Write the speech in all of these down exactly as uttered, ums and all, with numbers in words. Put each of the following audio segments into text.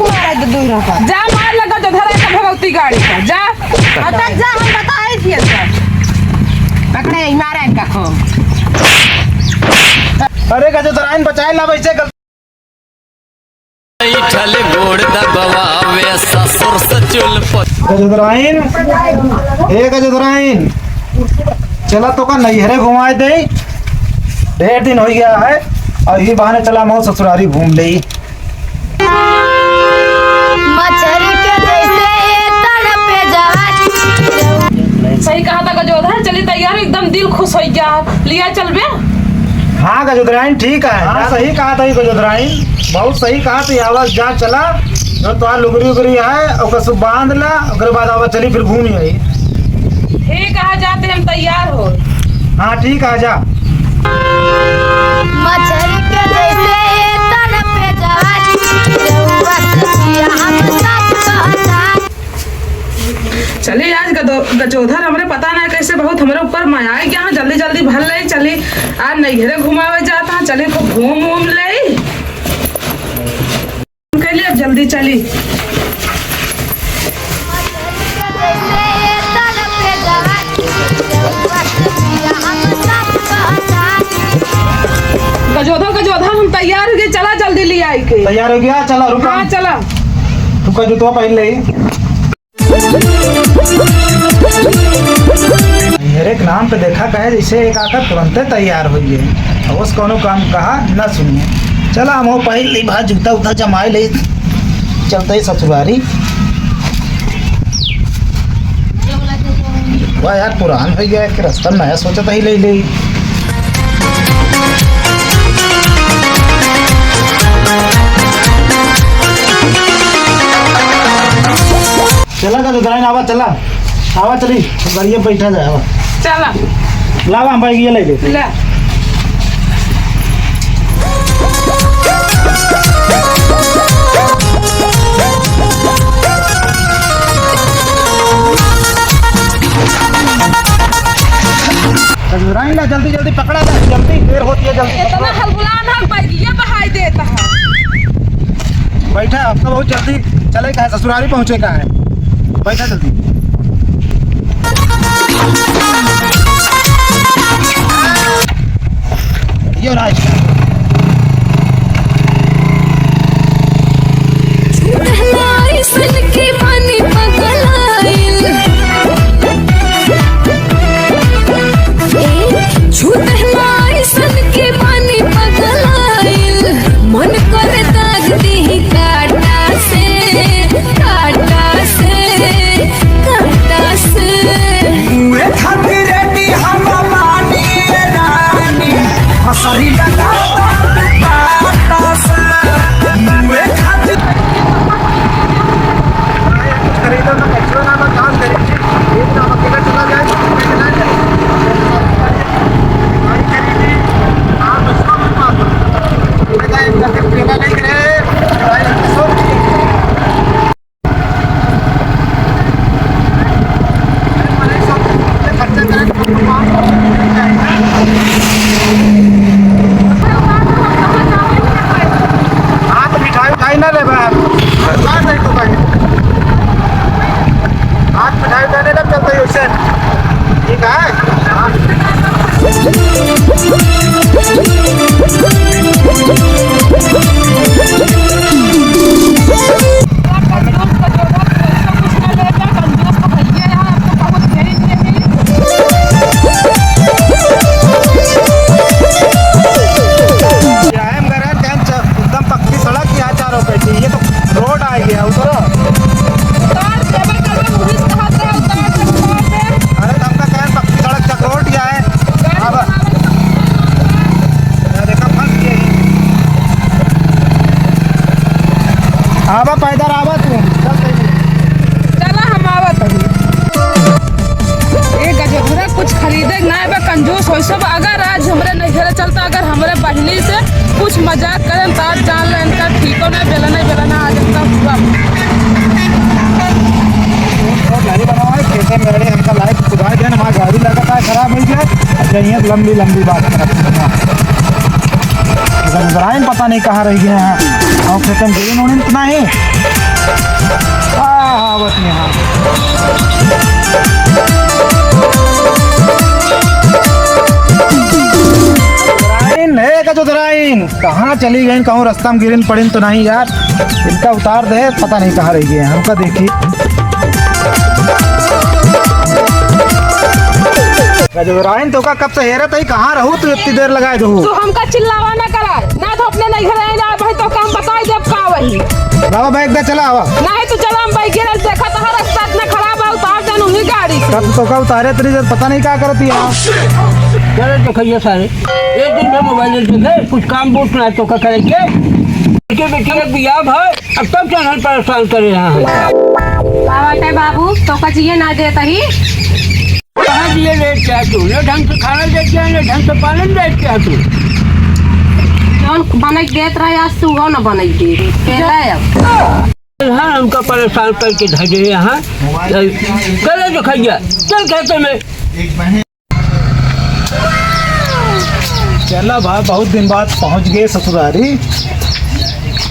मारा दे दूर रहा। जा मार लगा जो धरा का भगवती गाड़ी का, जा। अटक जा, हम बताए थी इनका। पकड़े, मारा इनका खूब। अरे गजोधराइन, बचाए ला वैसे गल- बैठल गोड़ दबवावे ससुर सचुल पर। गजोधराइन, ए गजोधराइन, चला तोका नैहरे घुमाए दे, ढेर दिन होइ गया है, और ये बहाने चला हम ससुरारी घूम ले। मछरी के जैसे तड़पे जवानी। सही कहा था गजोधर, चली तैयार, एकदम दिल खुश होइ गया। लिया चलबे? हाँ गजोधराइन, ठीक है। हाँ, सही कहा था ये गजोधराइन, बहुत सही कहा था। आवा जा चला, जो तोहार लुगरी उगरी है ओकर सब बांध ला, ओकरे बाद आवा चली फिर घूमी आई। ठीक है, जाते हम तैयार हो। हाँ ठीक है, जा। मछरी के जैसे तड़पे जवानी, रउआ से हम सब कहता। चली आज गदो-, गजोधर हमरे पता ना कैसे बहुत हमरे ऊपर मया आइ गया है, जल्दी जल्दी भर ले चली। आज नैहरे घुमावे जाता है, चली खूब घूम घूम ले। कैली अब जल्दी चली। गजोधर, गजोधर, हम तैयार हो गए, चला जल्दी ले आई के। तैयार हो गया, चला रुका। हाँ, चला। तू का जूतवा पहन ले। मेरे के नाम पे देखा कहे जैसे एक आकर तुरंते तैयार हो गए। अब उस कौनो काम कहा ना सुनिए। चला हम वो पहन ली, भाई जूता उता जमाए ले, चलते ही ससुरारी। वाह यार, पुरान हो गया, एक रास्ता नया सोचा था ही ले ले। चला गजोधराइन, आवा, चला। आवा, चली। गाड़िया बैठा जाए, आवा। चला। लावा, हम बैग ये ले ले। ले। गजोधराइन ला, जल्दी, जल्दी पकड़ा जाए, जल्दी, देर होती है, जल्दी इतना पकड़ो। हलबुलान है, बैगिया बहाई देता है। बैठा, अब तो बहुत जल्दी चले का है, ससुरारी पहुँचे का है। बैठा जल्दी। यो राज। छुटला ऐसन के पानी पगलाइल। ए, छुटला ऐसन के पानी पगलाइल। मन कर दाग दीही काटा से, काटा से, काटा से। मुए खातिर रेडी हम बानी रानी, हसरी लगा बाटा से। मुए खातिर कुछ खरीदो ना, कचरो ना, ना काम करेंगे। ये ना अकेला चला जाए, तो नहीं खरीदी। आप इसको मत मारो। मैं कहा, एक जगह अकेला नहीं रहे, भाई, हम तो सब आप मिठाई उठाई ना लेबे, आप। बात नहीं तो भाई। आप मिठाई उठाने ना चलते ही उसे। ठीक है? जाएम गरज, एकदम पक्की सड़क, यहाँ चारों पे थी। ये तो रोड आ गया, उतरो। उतार देबे करबे, पुलिस कहाँ से उतार दे, उतार दे। अरे, तो हमका कहे पक्की सड़क चक रोड क्या है? अब देखा, फंस गए। आवा पैदल आवा तू, चल सही। चला, हम आवत हई। ए गजोधरा, कुछ खरीदे के नाय बा, कंजूस होइ सब। अगर आज हमरे नैहरे चलता, अगर हमरे बहिनी से कुछ मजाक करें, तो आज जान लें, इनका ठीको नाय, बेला नाय, बेला ना, आज इनका हुआ। तो गाड़ी बनावा है, खेते में अड़े, हमका लाइट खुदा देन, हमारा गाड़ी लगा था, खराब हो गया। अच्छा, ये लंबी लंबी बात करत हैं। गजराइन पता नहीं कहाँ रह गए हैं। गाँव खेतम गिरिन उड़िन त नाही। आ, आवत यहाँ। गजोधराइन, हे गजोधराइन, कहाँ चली गइन? कहूँ रस्ता में गिरिन पड़िन त नाही यार। इनका उतार दे, पता नहीं कहाँ रहि गए। हमका देखी। गजोधराइन, तोका कब से हेरत हई, कहाँ रहू तू इतनी देर लगाए दहू? तू हमका चिल्लावा ना करा, ना तो अपने नैहर आए ना भाई, तोका हम बताई देब का वही। बाबा भाई, एक बार चला आवा। नहीं, तू चला, हम भाई गिरल देखा तो हर रास्ता इतना खराब है, उतार देनु ही गाड़ी से। तब तोका उतारे तरी जब पता नहीं का करती है। चले देखइए सारे, एक दिन में मोबाइल देखे, कुछ काम बूत ना तोका करे के। बेटी, बेटी, एक बियाह भाई, अब तब चैनल परेशान करे रहा है। का बाटे बाबू, तोका जिए ना देत ही? कहाँ जिए देत क्या तू? न ढंग से खाना देत क्या, न ढंग से पालन देत क्या तू? जौन बनई देत रहे, आज सुबह न बनई दे। केला अब। हाँ, हमका परेशान करके धर दे यहाँ। चलो तो खैया, चल खेते में। चला भाई, बहुत दिन बाद पहुँच गए ससुरारी।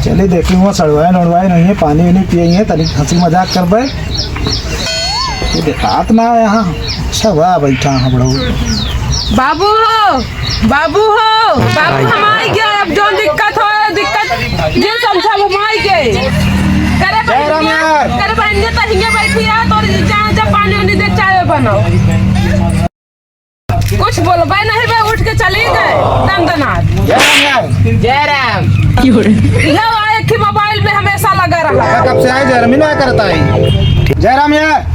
चले देखी हुआ सड़वाइन उड़वाइन हुई है, पानी वानी पिए हैं, तनी हँसी मजाक करबे। ये देखात ना है यहाँ। अच्छा हुआ बैठा है बड़ऊ। बाबू हो, बाबू हो, बाबू हम आई गए। अब जौन दिक्कत हो, दिक्कत जे समझा हम आई गए। करे जय राम बहनिया, यार। करे बहनिया तो हिंगे बैठी है, तोर जहाँ जब पानी वानी दे चाय बनाओ। कुछ बोलबे नहीं बे, उठ के चली गए। दंदनाथ। जय राम यार। जय राम। यह आए कि मोबाइल में हमेशा लगा रहा। कब से आए जयराम, ना करता है। जयराम यार।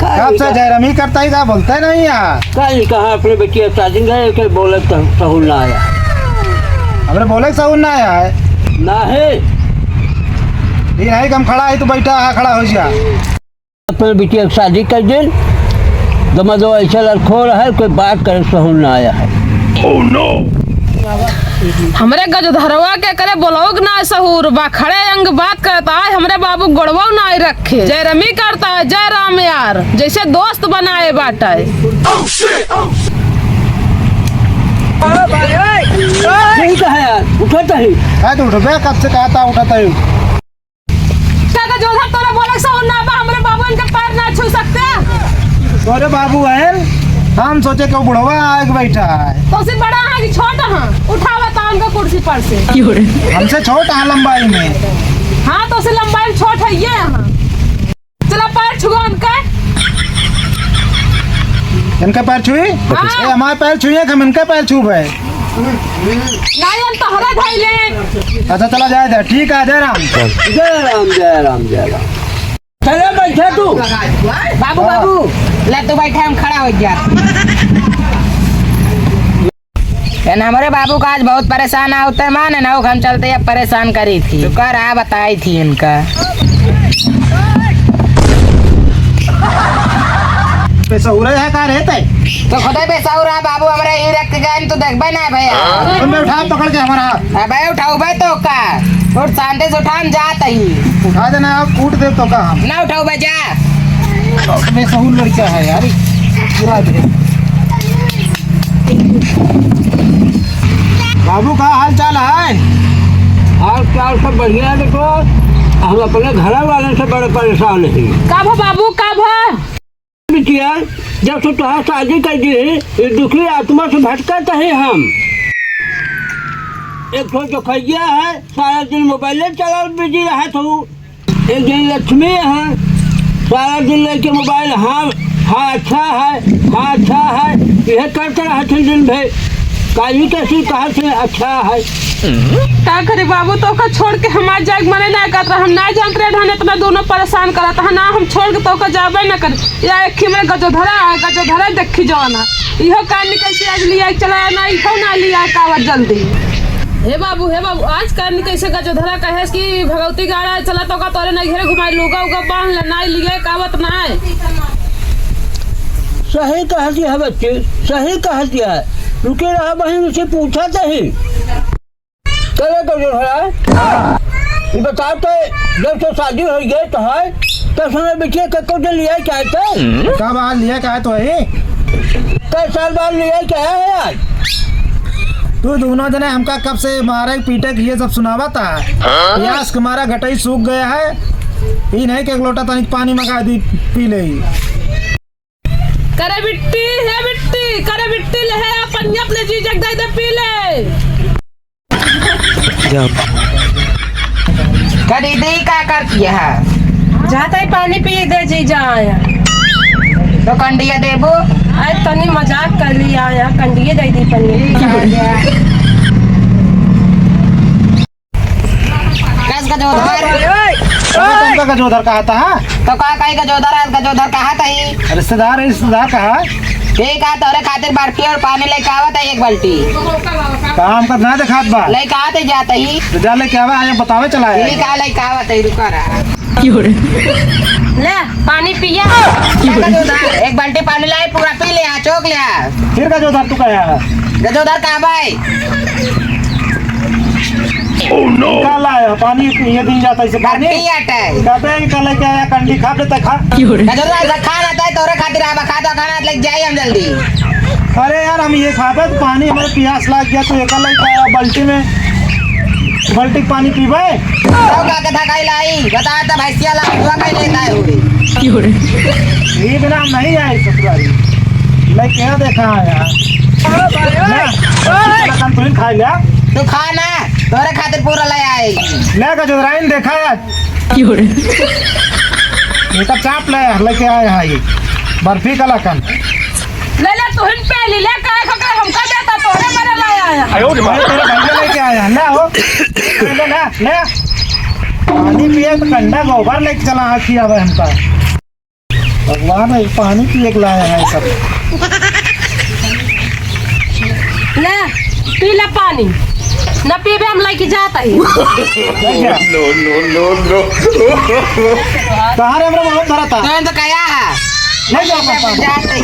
कब से जयराम ही करता है, का बोलते नहीं यार। कल कहा अपने बेटी का शादी है, के बोले तो सहूल ना आया। हमरे बोले सहूल ना आया है। ना है। ये नहीं, हम खड़ा है, तू बैठा है, खड़ा हो जा। अपने बिटिया के शादी कर देन, दमदो ऐसा लड़खोर है, कोई बात करे सहूल ना आया है। हमरे गजधरवा के करे बोलौक ना सहूर बा, खड़े अंग बात करता है, हमरे बाबू गोड़वा ना रखे, जयरमी करता है, जय राम यार, जैसे दोस्त बनाए बाटा है। ठीक है यार, उठत ही। का तो उठबे, कब से कहता उठत ही। का गजोधर, तोरा बोले से ना बा, हमरे बाबू इनके पैर ना छू सकते। तोरे बाबू हैं, हम सोचे कि वो बुढ़वा आके बैठा है। तो से बड़ा है कि छोटा है? उठावा ता उनका कुर्सी पर से। हमसे छोटा है लंबाई में। हाँ, तो से लंबाई में छोट है ये है। चला पैर छुआ उनका। इनका पैर छुई? हाँ। ए, हमारे पैर छुए, हम इनका पैर छूबे। नहीं, हम तोहरा धइले। अच्छा, चला जाए दे। ठीक है, जय राम। जय राम, जय राम, जय राम। चले बैठा तू। बाबू, बाबू, ले तू बैठा, हम खड़ा हो जा। यानी हमरे बाबू का आज बहुत परेशान आवते मान है ना, हम चलते अब परेशान करी थी। शुक्र आ बताई थी इनका। बेसहुरा है का रहते? तो खुदे बेसहुरा बाबू, हमरे ई रख गए, तू देखबे ना भैया। तुम उठा पकड़ के हमारा। अबे उठाऊ बे तो का? उठ, शांति से उठा, हम जात ही। उठा देना, आप कूट दे तो का हम। ना उठाऊ बे, जा। बेसहुर लड़का है यार, पूरा दे। बाबू, का हाल चाल है? हाल चाल सब बढ़िया है। देखो, हम अपने घर वाले से बड़े परेशान हैं। का भा बाबू, का भा? बिटिया, जब से तोहार शादी कर दी, ये दुखी आत्मा से भटकत है हम। एक ठो जोखैया है, सारा दिन मोबाइले चलावत बिजी रहत हूँ। एक जन लक्ष्मी है, सारा दिन लेके मोबाइल, हाँ, हाँ, अच्छा है, हाँ, अच्छा है, यह करते रहत हैं दिन भर। काली कैसी कहा से अच्छा है। का करे बाबू, तोका छोड़ के हमार जाए के मने ना करत रहा। हम ना जानत रहे हन इतना दोनों परेशान करत है ना, हम छोड़ के तोका जाबे ना कर। या एक ही में गजोधरा है, गजोधरा देखी जवाना। इहो कान निकल के आज लिया चला ना, इहो ना लिया कावत जल्दी। हे बाबू, हे बाबू, आज कान कैसे गजोधरा कहेस कि भगवती गाड़ा चला तोका तोरे नैहरे घुमाई, लुगा उगा बांध ले, ना लिया कावत ना है। सही कहती है बच्ची, सही कहती है। रुके रहा बहन, उसे पूछा तो ही। करे तो जो है, ये बताओ तो, जब से शादी हो गई तो है, तो समय बिटिया के को दे लिया क्या है तो? का बात लिया क्या है तो है? कई साल बाद लिया क्या है आज? तू दोनों जने हमका कब से मारे पीटे के ये सब सुनावा था? हाँ? प्यास के मारा गटई सूख गया है। ई नहीं के एक लोटा तनिक पानी मंगा दी, पी ले। करे बिट्टी, हे बिट्टी, करे बिट्टी, ले हे अपन अपने जीजक दे दे, पी ले। जा। करी दी का करती है? जाता ही पानी पी दे जीजा आया। तो कंडिया देबो? अरे तनी मजाक कर लिया आया, कंडिया दे दी पानी। कस गजोधर? ओए, ओए, ओए। तुमका गजोधर कहा था, हाँ? तो का कही गजोधर है, गजोधर कहा था ही? रिश्तेदार है, रिश्तेदार कहा। ठीक है, तोरे खातिर बर्फी और पानी लेके आवत है एक बाल्टी। कहाँ हमका ना देखात बा? लेके आवत है जात ही। तो जा लेके आवा, आया बतावे चला आया। ठीक है, लेके आवत है, रुका रहा। ले, पानी पिया। ले गजोधर, एक बाल्टी पानी लाए, पूरा पी ले, आ, चोक ले आ। फिर गजोधर तू कहे आ? गजोधर कहाँ भाई? Oh no! का लाया? पानी ये दिन जाता इसे पानी? बर्फी आटा है। कहते हैं कि कल लेके आया, कंडी खा लेता खा। गजोधर ऐसा खा रहता है, तोरे खातिर आवा, खा तो खाना लेके जाए हम जल्दी। अरे यार, हम ये खाबे तो पानी हमारे प्यास लाग गया, तू एका लेके आया बाल्टी में, बाल्टी के पानी पीबे? तो का के धकाई लाई, बता तो भैंसिया ला, हुआ मैं लेता है हुई। ये बिना हम नहीं आए ससुरारी, मैं क्या देखा आया? ले, चला तुम खा लिया। तू खा ना, तोरे खातिर पूरा ले आई। ले गजोधराइन देखा। ये तो चाप ले, लेके आए हैं ये बर्फी कलाकंद। ले ले, तुहिन पहली ले, काहे खकर हमका देता, तोरे मरे लाया है। आयो रे माँ। अरे, तेरे भैया लेके आया है, ले हो। ले, ले, ले, ले। पानी पिए तो कंडा गोबर लेके चला, हाँ, किया भाई हमका। भगवान, एक पानी पिए के लाया है सब। ले, पी ले पानी। न पीबे, हम लेके जात ही। No, no, no, no। कहाँ रे, हमरा बहुत भरा था। तो, तो कया है? नहीं जा पाता। जात ही।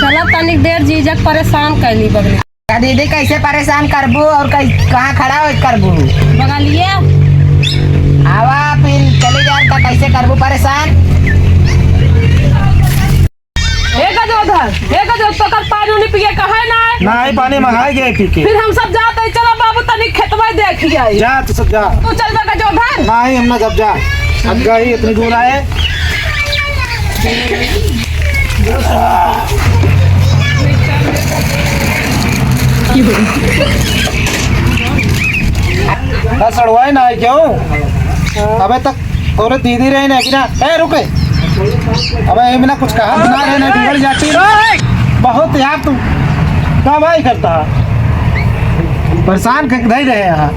चला, तनिक देर जीजक परेशान कैली बगले। का दीदी, कैसे परेशान करबू और कै-, कहाँ खड़ा हो करबू? बगलिए। आवा, फिर चली जा, तो कैसे करबू परेशान? हे गजोधर, हे गजोधर, तोकर पानी उनी पिए कहे ना? नाही, पानी मंगाए गए पी के। फिर हम सब जात ही, चलो बाबू, तनी खेतवा देखि आई। जा, तू सब जा। तू चल बे गजोधर। नाही, हम ना सब जा। अब गई इतनी दूर आए। का सड़वाई ना है क्यों? अबे तक तोरे दीदी रहे ना बिना, ए, रुके। अबे, ए, बिना कुछ कहा ना रहे ना, बिगड़ जाती। बहुत यार तू कमाई करता है। परेशान करके धई रहे हैं।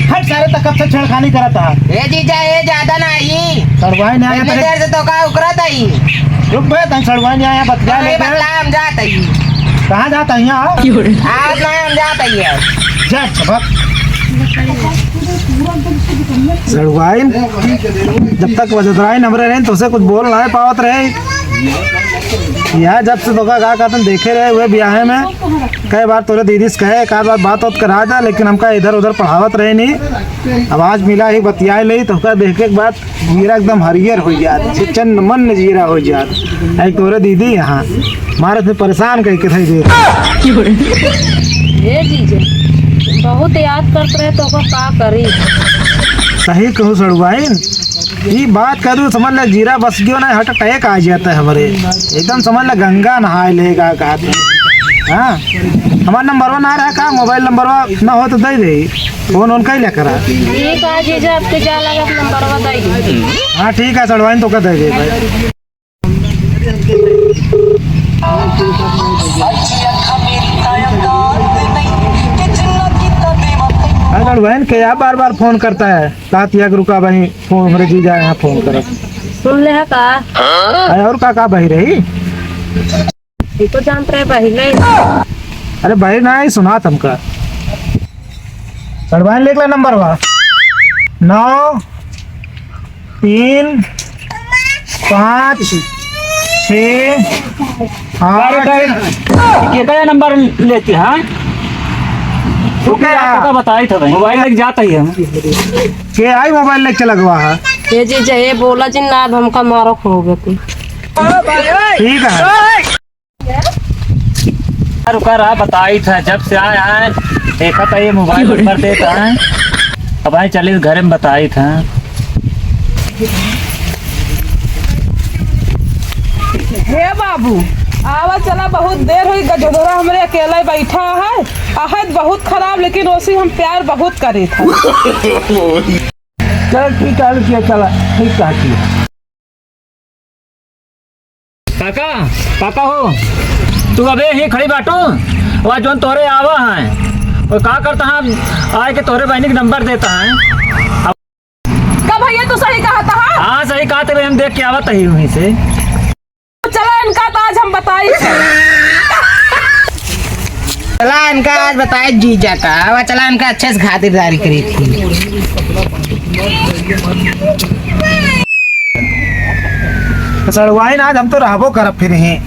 हट सारे, तक कब से छेड़खानी करता है। ए जीजा, ए ज्यादा नहीं। सड़वाई नहीं आया इतनी तेरे देर से तो का उकरत ही। रुक बे, तन सड़वाई नहीं आया, बतिया अरे लेते हैं। बतला, हम जात ही। कहाँ जात ही यहाँ? आज नहीं, हम जात ही है। जा, सबक। सड़वाइन, जब तक वजदराइन हमरे रहे, तोसे कुछ बोल ना पावत रहे। यहाँ जब से तोका का कहतन देखे रहे हुए ब्याहे में, कई बार तोरे दीदी से कहे, एक आध बार बात होत करा जा, लेकिन हमका इधर उधर पढ़ावत रहे नहीं। अब आज मिला ही बतियाए ले, तोका देखे के बाद जीरा एकदम हरियर हो जात, चन्न मन्न जीरा हो जात। आई तोरे दीदी यहाँ मारत में परेशान कई के धई दे। ए जीजा, बहुत याद करत रहे, तोका का करी? सही कहू सड़ुआइन, ई बात करू समझ ले, जीरा बस गयो ना, heart attack आ जाता है हमरे। एकदम समझ ले, गंगा नहाए लेगा कहत है। हाँ, हमार नंबरवा ना रहा का, मोबाइल नंबरवा ना हो तो दे दे, फोन उनका ही लेकर आ। ठीक है जीजा, आपके जा लगा नंबरवा दे दे। हाँ ठीक है, सड़वाइन तोका दे दे भाई। अगर बहन के आप बार बार फोन करता है, साथ या रुका भाई, फोन हमरे जीजा यहाँ फोन करत। सुन ले है का? अरे और का का बही रही? ये तो जानत रहे बही ले। अरे बही ना ही सुनात हमका। सड़वाइन लिख ले नंबरवा। नौ तीन पाँच छः आठ। अरे, केकरा नंबर लेते हैं? रुके, पता बताई था भाई। मोबाइल लेके जाता ही हम। के आई मोबाइल लेके लगवा है? ये जी, जे ये बोला जिन ना, अब हमका मारो खो गए तू। ठीक है। रुका रहा, बताइत है, जब से आए हैं, देखा था ये मोबाइल नंबर देता है। अब आए चले घरे में बताइत है। हे बाबू, आवा चला, बहुत देर हुई, गजोधरा हमरे अकेला बैठा है, आहत बहुत खराब, लेकिन ओसी हम प्यार बहुत करे था। चल ठीक है, रुकिए, चला, ठीक कहती है। काका, काका हो, तू अबे ही खड़ी बाटू? वह जोन तोरे आवा है, वो का करता है, आए के तोरे बहनी के नंबर देता है। का भैया, तू सही कहत हा? हाँ, सही कहत है, हम देख के आवत ही वहीं से। चला इनका तो आज हम बताई। चला इनका आज बताई जीजा का, अब चला इनका अच्छे से खातिरदारी करी थी। सड़वाइन, आज हम तो रहबो करब फिर ही।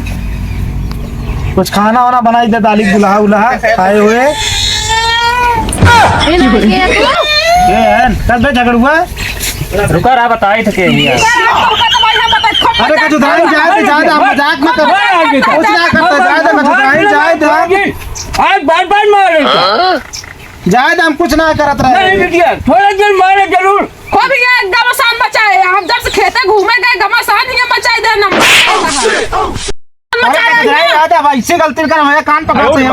कुछ खाना वाना बनाई दे, दाली बुल्हा उल्हा खाए हुए। ये ना, ये तो ये है, तब बे झगड़ुआ। रुका रहा, बताई थे के ही है। अरे गजोधराइन, जाए दे, जाए दे, हम मजाक में कर, कुछ ना करता, जाए दे गजोधराइन, जाए दे। आज बार बार मारे। जाए दे, हम कुछ ना करत रहे। नहीं बिटिया, थोड़ा देर मारे जरूर। खूब ये घमासान मचाए, हम जब से खेते घूमे गए, घमासान ये मचाए दे ना। अरे मचाए गजोधराइन, जाए दे, अब ऐसे गलती कर, हमारे कान पकड़ते हैं।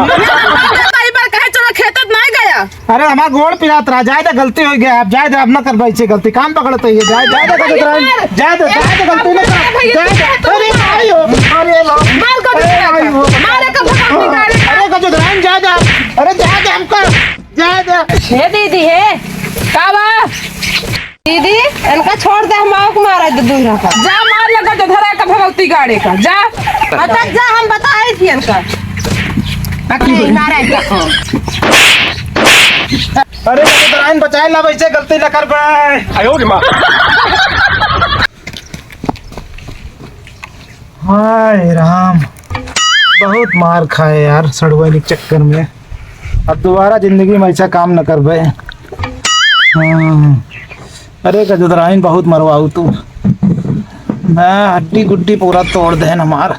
कई बार कहे, चलो खेते नहीं गया। अरे, हमार गोड़ पिरात रहा, जाए दे, गलती हो गया, अब जाए दे, अब ना करबा ऐसे गलती, कान पकड़त है ये, जाए, जाए दे, गजोधराइन, जाए दे, जाए दे, गलती ना कर, जाए दे, अरे, आई हो, अरे, लो, मार कर अरे, आई हो, मारे का भगाओ निकाले। अरे, गजोधराइन, जाए दे, अरे, जाए दे, हमका, जाए दे। हे दीदी, हे, का बा? दीदी, इनका छोड़ दे, हम आउक मारा दे दूसरा का। जा मार लगा जो धरा का भगवती गाड़े का, जा। अच्छा, जा, हम बताए थी इनका। नहीं, मारा इनका। अरे, गजोधराइन बचाए ला, वैसे गलती न कर बे। आयो रे माँ। हाय राम, बहुत मार खाए यार सड़ुआइन के चक्कर में। अब दोबारा जिंदगी में ऐसा काम न करबे। हाँ। अरे गजोधराइन बहुत मरवाऊ तू, मैं हड्डी गुड्डी पूरा तोड़ देन हमार।